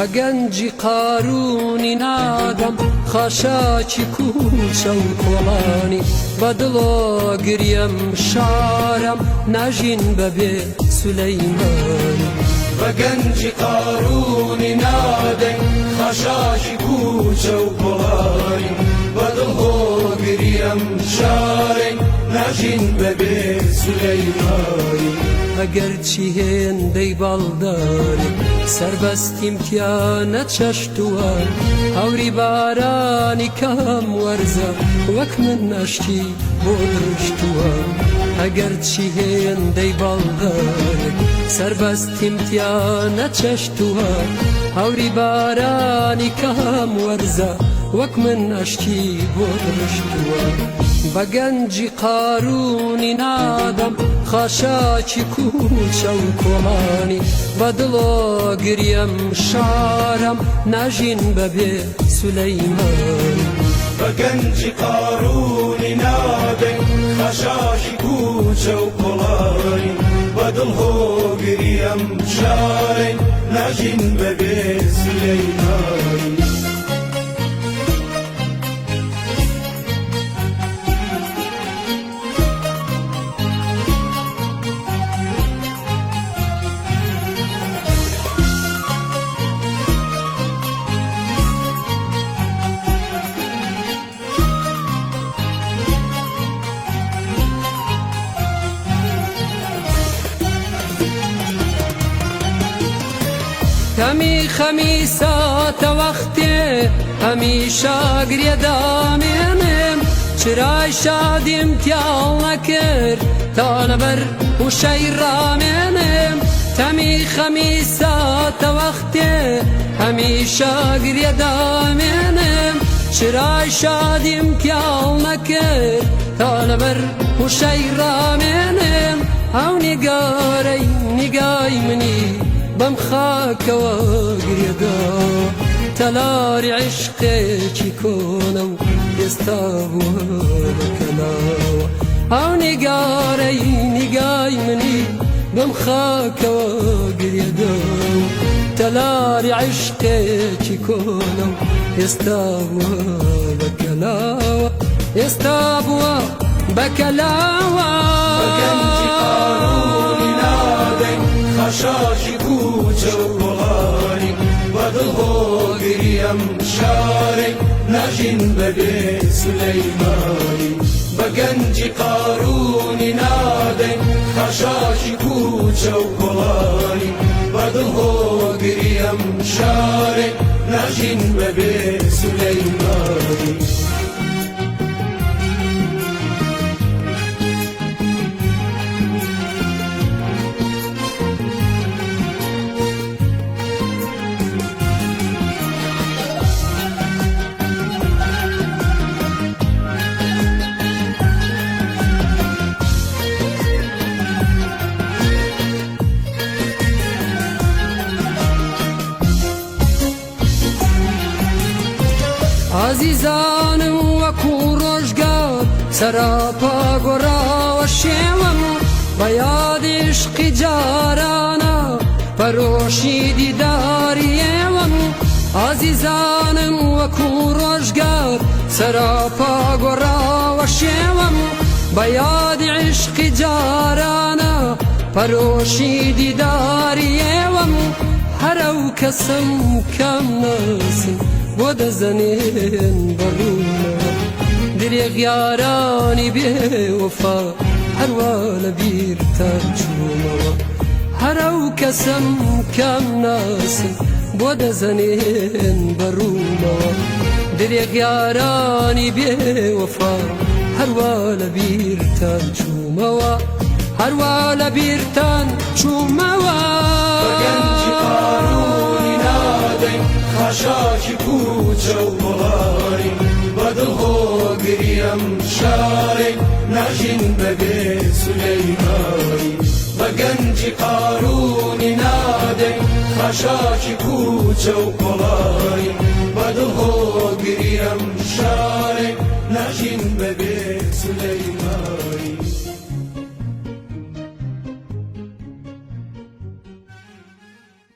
بە گەنجی قارونی نادەم خاشاکی کوچە و کۆڵانی، بە دڵۆ گریەم شارم ناژین بەبێ سولەیمانی. بە گەنجی قارونی نادەی خاشاکی کوچە و کۆڵانی، بە دڵ هۆگریەم شارەی ناژین بەبێ سولەیمانی. ئەگەرچی هێندەی باڵدارێ سەربەستیم تیا نەچەشتووە، هەوری بارانی کام وەرزە وەک من ئەشکی بۆ دڕشتووە. ئەگەرچی هێندەی باڵدارێ سەربەستیم تیا نەچەشتووە، هەوری بارانی کام وەرزە وەک من ئەشکی بۆ دڕشتووە. بە گەنجی قارونی نادەم خاشاکی کوچە و کۆڵانی، بە دڵۆ گریەم شارم ناژین بەبێ سولەیمانی. بە گەنجی قارونی نادەی خاشاکی کوچە و کۆڵانی، بە دڵ هۆگریەم شارەی ناژین بەبێ سولەیمانی. تەمی خەمی ساتە وەختێ هەمیشە گرێدامێنم، چرای شادیم تیاڵ نەکرد تا لەبەر وشەی ڕامێنم. تەمی خەمی ساتە وەختێ هەمیشە گرێدامێنم، چرای شادیم تیاڵ نەکرد تا لەبەر وشەی ڕامێنم. ئەو نیگارەی نیگای منی بەم خاکەوە گرێدا، تەلاری عشقێکی کۆنە و ئێستا بووە بەکەلاوە. ئەو نیگارەی نیگای منی بەم خاکەوە گرێدا، تەلاری عشقێکی کۆنە و ئێستا بووە بەکەلاوە، ئێستا بووە بەکەلاوە. بە گەنجی قارونی نادەی خاشاکی کوچە و کۆڵانی، بە دڵ هۆگریەم شارەی ناژین بەبێ سولەیمانی. بە گەنجی قارونی نادەی خاشاکی کوچە و کۆڵانی، بە دڵ هۆگریەم شارەی ناژین بەبێ سولەیمانی. ئازیزانم وەکو ڕۆژگار سەراپا گۆڕاوە شێوەم، بە یادی عشقی جارانە پەرۆشی دیداری ئێوەم. ئازیزانم وەکو ڕۆژگار سەراپا گۆڕاوە شێوەم، بە یادی عشقی جارانە پەرۆشی دیداری ئێوەم. هەرەو کەسم کەم ناسن بۆ دەزەنێن بەڕوونەوە، درێغ یارانی بێوەفا هەروە لە بیرتان چوومەوە. هەرەو کەسم کەم ناسن بۆ دەزەنێن بەڕوومەوە، درێغ یارانی بێوەفا هەروە لە بیرتان چوومەوە، هەروە لە بیرتان چوومەوە. بە گەنجی قارونی نادەی خاشاکی کوچە و کۆڵانی، بە دڵ هۆگریەم شارەی ناژین بەبێ سولەیمانی. بە گەنجی قارونی نادەی خاشاکی کوچە و کۆڵانی،